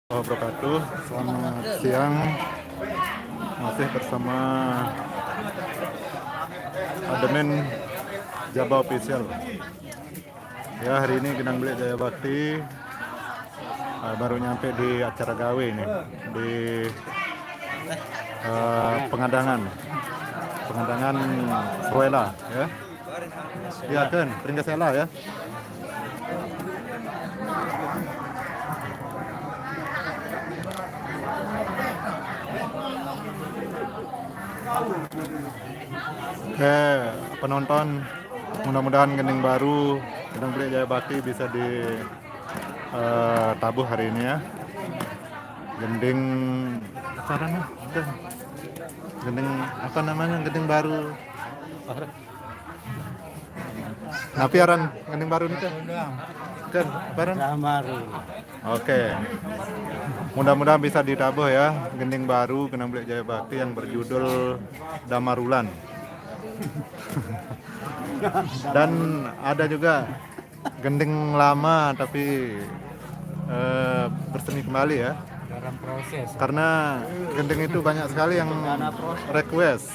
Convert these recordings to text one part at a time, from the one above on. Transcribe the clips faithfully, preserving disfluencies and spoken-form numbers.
Wabarakatuh. Selamat siang. Masih bersama admin Jaba Official. Ya, hari ini Genang Belik Jaya Bakti, eh, baru nyampe di acara gawe ini, di, eh, Pengadangan, Pengadangan Suela, ya. Ya, kan, Pringgasela, ya. Oke, penonton, mudah-mudahan gending baru, Genang Belik Jaya Bakti bisa di, eh, tabuh hari ini, ya. Gending, apa namanya? Gending, apa namanya? Gending baru. Napi aran gending baru nih, Kak? Kan, bareng. Oke. Mudah-mudahan bisa ditabuh, ya, gending baru Genang Belik Jaya Bakti yang berjudul Damarulan. Dan ada juga gending lama tapi, eh, bersemi kembali, ya. Dalam proses. Karena gending itu banyak sekali yang request.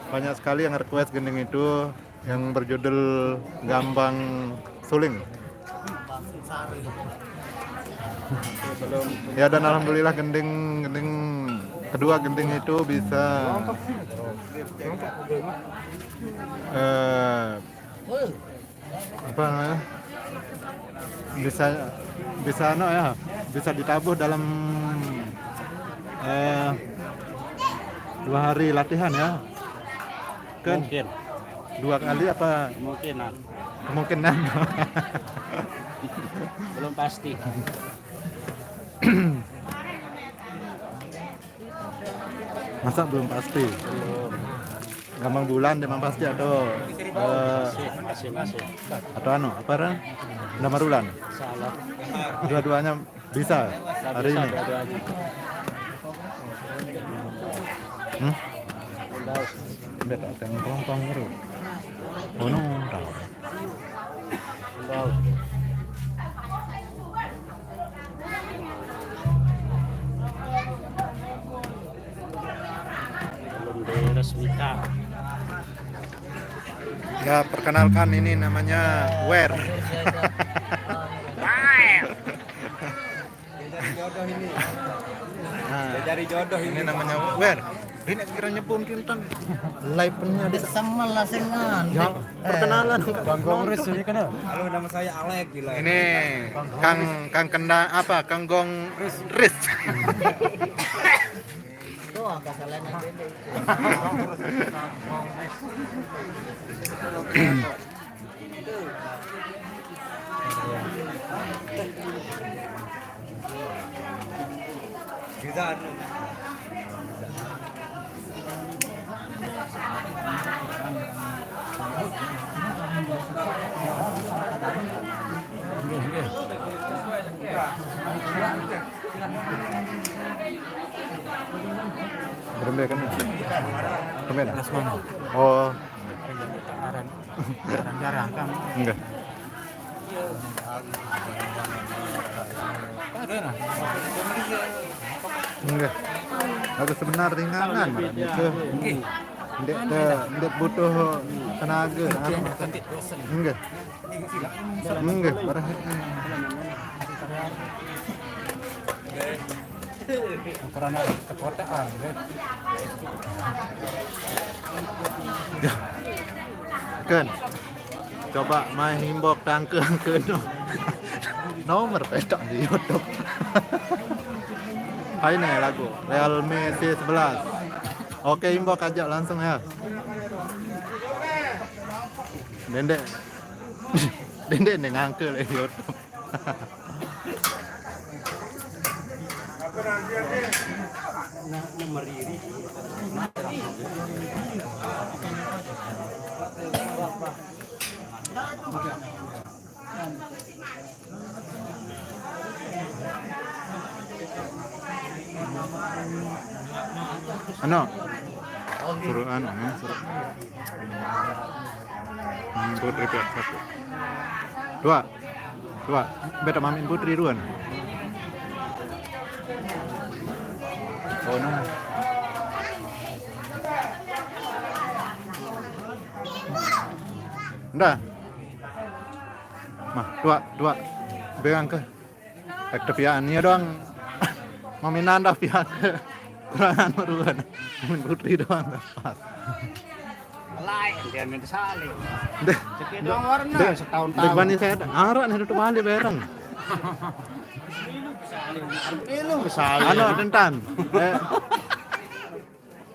Banyak sekali yang request gending itu yang berjudul Gambang Suling. Ya, dan alhamdulillah gending, gending kedua gending itu bisa, eh, apa namanya, bisa, bisa, no, ya, bisa ditabuh dalam, eh, dua hari latihan, ya. Kan? Mungkin. Dua kali apa? Kemungkinan. Kemungkinan. Belum pasti. Masa belum pasti? Belum. Gambang Bulan emang pasti atau, eh, masih, masih, masih. Atau anu, apa, Ran? Damarulan? Salah. Dua-duanya bisa hari ini. Dua-duanya. Hmm? Udah. Beta akan kelompong terus. Oh, no, tahu. Udah. Belum diresmikan. Ya, perkenalkan, ini namanya Wer. Wer. Nah, dia cari jodoh ini. Ini namanya Wer. Ini kira nyebut kinten. Live-nya di sama lah sengan. Ya, perkenalan. Bang Gongres ini kan. Halo, nama saya Alek, gila. Ini Kang, Kang Kenda apa? Kang Gong Ris. Tuh, angka salahnya pendek. Berembe kan? Berembe dah. Nasmana. Oh. Jarang-jarang kan. Enggak. Ada nah. Enggak. Harus sebenar tinggalan malah itu. Enggak. Enggak, enggak butuh tenaga. Enggak. Enggak, parah. Ukuran kekuatan, kan? Ya. Kan. Coba main himbok tangke angke no. Nomor petak di YouTube. Hai nih lagu Realme C sebelas. Oke, himbok aja langsung ya. Dendek. Dendek nih ngangke le YouTube. Ano? Suruh anu, ya, suruh. Hmm, buat repeat satu. Dua. Dua. Beta mamin putri dua nih. Oh, no. Ndah. Mah, dua, dua. Begang ke? Ek tepian, iya doang. Mami nanda pian ke. Kurangan meruan. Main putri doang pas. Lain dia minta salin. Deh. Cek doang warna. Deh. Setahun deh, tahun. Bani saya ada. Arak nih tutup balik bareng. Milu salin. Anu, dentan. Eh.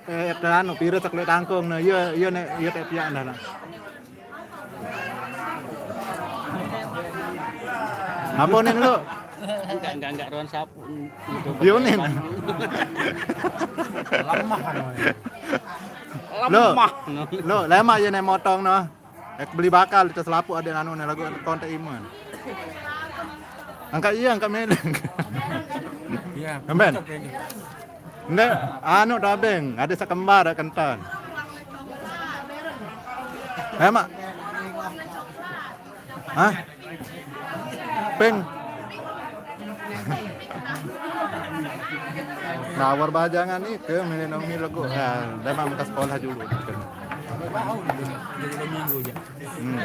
Eh, anu, pira ceklik tangkung. Nah, iya, iya, nek, iya, tek piak, nah, nah. Apa nih, lu? Enggak, enggak, enggak, ruang sapu. Iya, nih. Lemah, anu. Lo, lemah. Lo, lemah ya, nek motong, no. Eh, beli bakal, kita selapu ada anu, nih, lagu kontak iman. Angkat iya, angkat meleng. Iya. Emben. Cocok ya, ini. Nde, anu tabeng, ada sekembar ya kentan. Eh, Mak. Hah? Peng. Nawar bajangan nih ke melenomi lego. Ya, dia mah ke sekolah dulu. Jadi dua minggu aja. Hmm.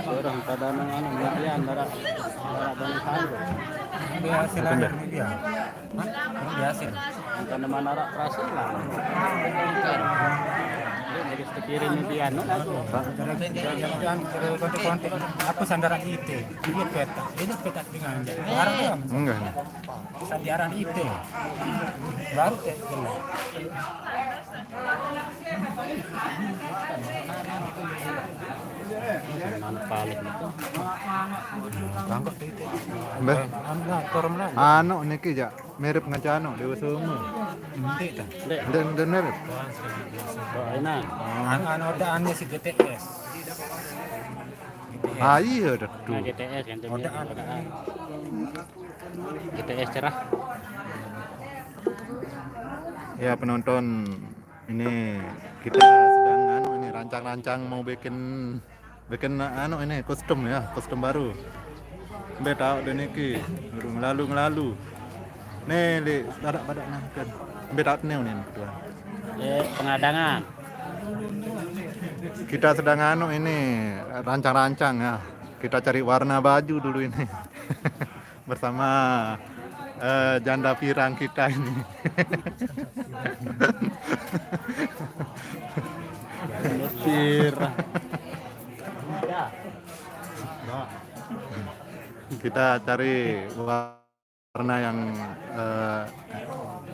Orang pada nang anu, media antara, antara Bani Sandro. Dia hasil akhir media. Hah? Dia hasil. Bukan nama anak Prasila. Jadi sekirim media, no, aku. Jangan, jangan, jangan, kontak-kontak. Apa sandara itu? Ini peta, ini peta dengan. Enggak. Sandiaran itu. Baru teh kena. Mana paling itu? Tangkap itu. Mbah. Anu, nah, turun lah. Anu niki ya, mirip ngajano Dewa Sungu. Nanti dah. Ndak, ndak mirip. Oh, enak. Anu, anu ada anu si G T S. Ah, iya, udah tuh. Nah, G T S kan tuh. Ada anu. G T S cerah. Ya, penonton, ini kita sedang anu ini rancang-rancang mau bikin, bikin anu ini kostum ya, kostum baru. Mbe tahu deh niki, ngelalu-ngelalu. Nih, li, pada pada nah kan. Mbe tahu nih, nih, tuan. Eh, pengadangan. Kita sedang anu ini rancang-rancang ya. Kita cari warna baju dulu ini. Bersama, eh, janda pirang kita ini. Pirang. Kita cari warna yang, eh,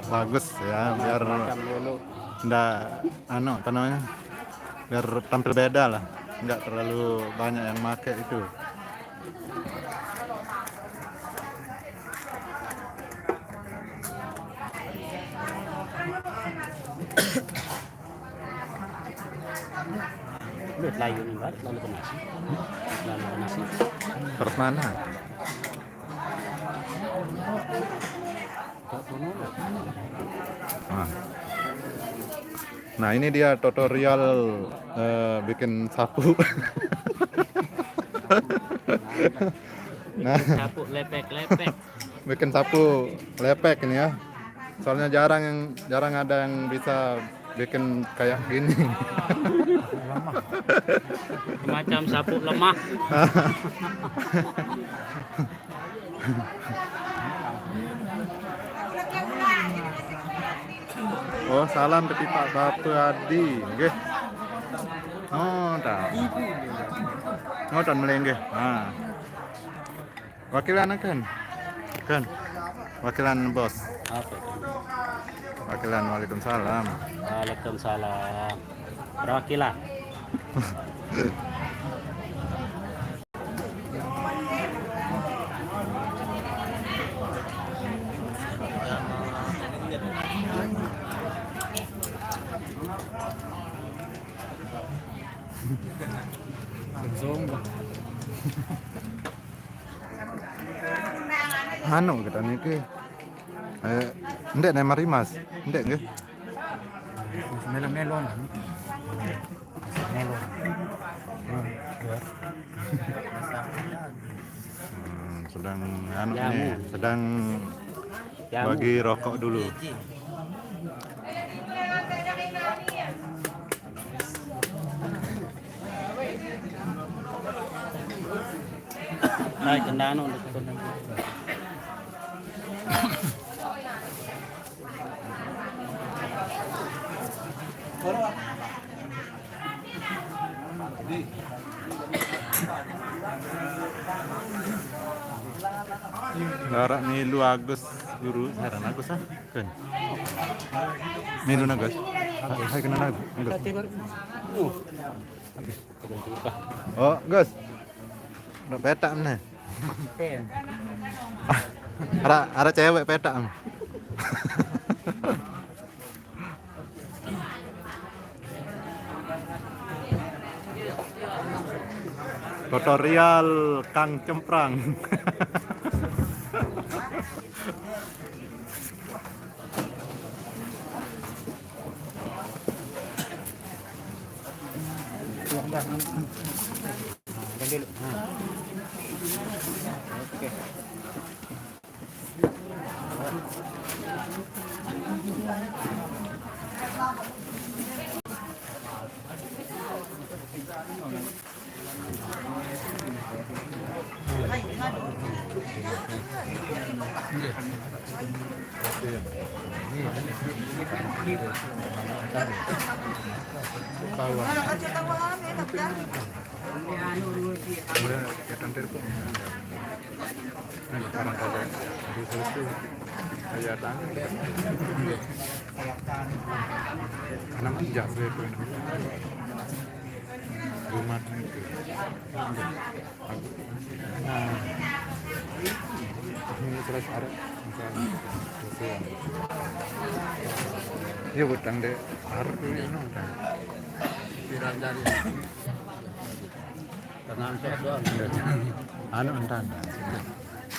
bagus ya, biar ndak, anu, apa namanya, biar tampil beda lah, nggak terlalu banyak yang make itu. Udah layu nih, Mbak, lalu ke nasi. Lalu ke nasi. Terus mana? Nah. Nah, ini dia tutorial, eh, bikin sapu. Nah, sapu lepek-lepek. Bikin sapu lepek ini ya. Soalnya jarang yang, jarang ada yang bisa bikin kayak gini. Semacam sapu lemah. Oh, salam dari Pak Bapak Adi, nggih. Oh, ta. Ngoten melih nggih. Ha. Wakilan kan? Kan. Wakilan bos. Apa itu? Wakilan, waalaikumsalam. Waalaikumsalam. Perwakilan. Langsung. Anu kita niki. Eh, ndek nek mari Mas. Ndek nggih. Melon-melon. Melon. Hmm, sedang anu nih, sedang bagi rokok dulu. Nah, kena anu. Larak milu Agus, guru, heran Agus ah. Kan. Milu Agus. Hai, kenal Agus. Agus. Oh, Gus. Ada petak mana? Ada, ada cewek petak. Tutorial Kang Cemprang. Nah, kan dulu. Nah. Oke. Kawan. Iya, ya, tampil kok. Nah, sekarang saja. Di situ. Kayak tangan. Anak jasa itu. Rumah itu. Nah, ini terus ada. Iya, utang deh. Harus ini utang. Pikiran dari. Pengantin doang. Anu, entar, entar.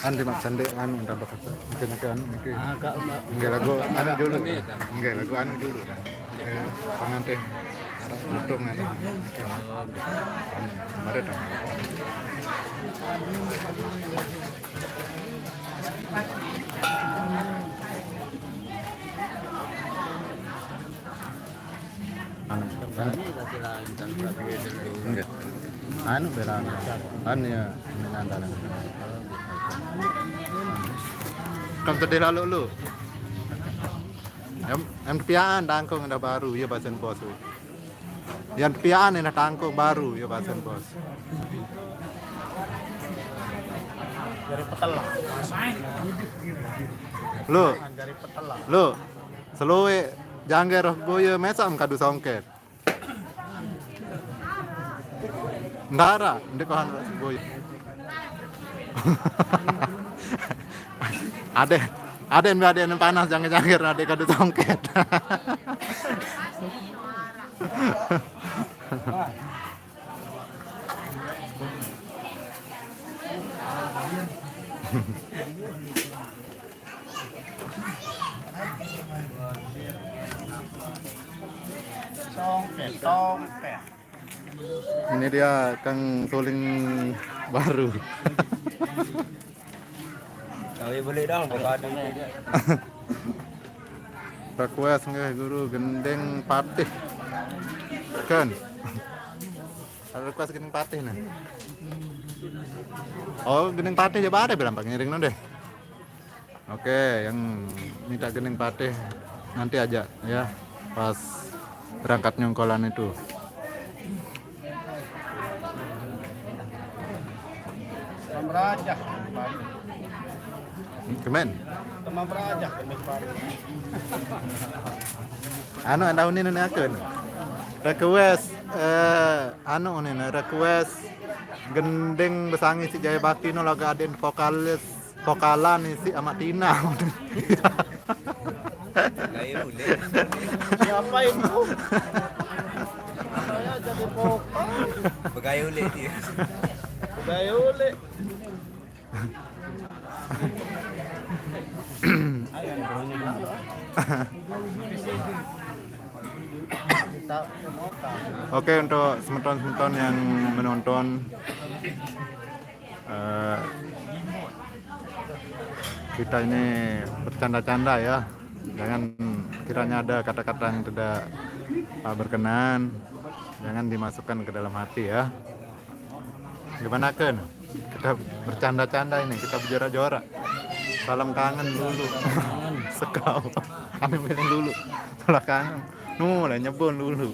Kan di mak sendek, anu, entar bakal. Mungkin, mungkin, anu, mungkin. Ah, Kak, Mbak. Enggak lagu, anu dulu. Enggak lagu, anu dulu. Eh, pengantin. Ada untung, anu. Mari dong. Anu, anu. Enggak. Anu, bela. Anu ya, ini andalan. Kan tadi lalu lu. Em, em pian tangkung ada baru, ya, basen bos. Yang pian ini tangkung baru, ya, basen bos. Dari petel lah. Lu. Dari petel lah. Lu. Selue jangge roh boye mesam kadu songket. Ndara, ndek kohan boye. Ade, ade, ade panas jangge-jangge ade kadu songket. Tongket, tongket. Ini dia Kang Suling baru. Kami boleh dong, kalau ada. Request nggih guru gending patih. Kan. Ada request gending patih nih. Oh, gending patih ya ada bilang pengiring deh. Oke, yang minta gending patih nanti aja ya, pas berangkat nyongkolan itu. Sama beraja. Kemen? Sama beraja, gending patih. Anu, anda unin, unin aku nih. Request, eh, anu unin, request gending besangi si Jaya Bakti no lagu adin vokalis. Pokalan isi sama Tina. Gaya ulik. Siapa itu? Saya jadi pokal. Begaya ulik dia. Begaya ulik. Ayo, ayo, ayo. Oke, untuk semeton-semeton yang menonton, eh, kita ini bercanda-canda ya. Jangan, kiranya ada kata-kata yang tidak, eh, berkenan, jangan dimasukkan ke dalam hati ya. Gimana, Ken? Kita bercanda-canda ini, kita berjorak-jorak. Salam kangen dulu. Sekau. Kami bilang dulu. Salam kangen. Nu, lah nyebon dulu.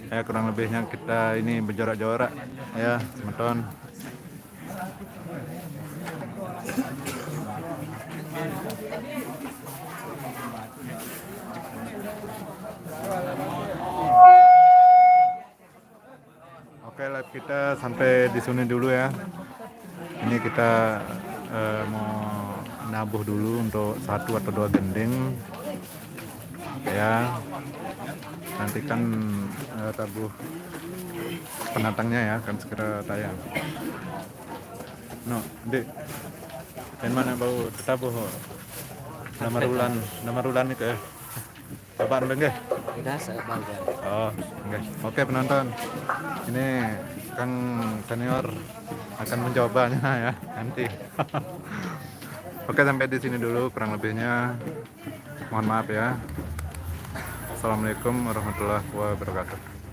Ya, kurang lebihnya kita ini berjorak-jorak ya, semeton. Oke, live kita sampai di sini dulu ya. Ini kita, eh, mau nabuh dulu untuk satu atau dua gending. Ya, nantikan, eh, tabuh penatangnya ya, akan segera tayang. No, Dek. Yang mana bau tetabuh? Nama Rulan, nama Rulan itu ya. Cobaan dulu nggih. Udah saya bangga. Oh, nggih. Oke, penonton. Ini Kang Senior akan mencobanya ya nanti. Oke, sampai di sini dulu kurang lebihnya. Mohon maaf ya. Assalamualaikum warahmatullahi wabarakatuh.